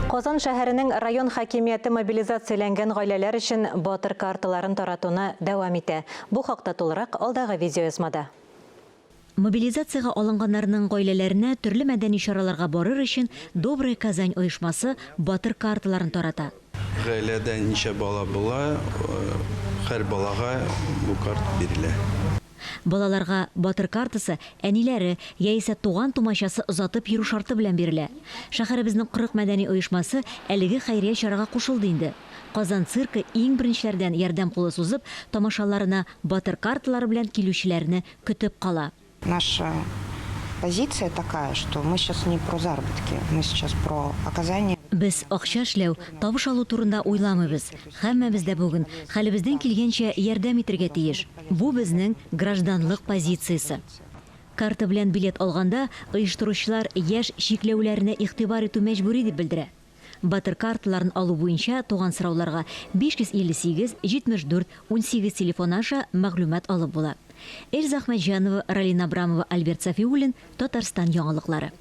Казан шәһәренең район хакимияте мобилизацияләнгән гаиләләр өчен Батыр карталарын таратуны дәвам итә. Бу хакта тулырак алдагы видеоязмада. Мобилизациягә алынганнарның гаиләләренә төрле мәдәни чараларга барыр өчен Добрая Казань оешмасы Батыр карталарын тарата. Гаиләдә ничә бала була, һәр балага бу карта бирелә. Балаларга Батыр картасы әниләре яисә туган-тумачасы озатып йөрү шарты белән бирелә. Шәһәребезнең 40 мәдәни оешмасы әлеге хәйрия чарага кушылды инде. Казан циркы иң беренчеләрдән ярдәм кулы сузып, тамашаларына Батыр карталары белән килүчеләрне көтеп кала. Наша позиция такая, что мы сейчас не про заработки, мы сейчас про оказание. Без акча эшләү, табыш алу турында уйламыйбыз. Һәммәбез дә бүген, хәлебездән килгәнчә, ярдәм итергә тиеш. Бу безнең гражданлык позициясе. Карта белән билет алганда, оештыручылар яшь чикләүләренә игътибар итү мәҗбүри дип белдерә. Батыр карталарын алу буенча туган сорауларга 558 74 18 телефоны аша мәгълүмат алып була. Эльза Әхмәтҗанова, Ралина Абрамова, Альберт Сафиуллин, Татарстан яңалыклары.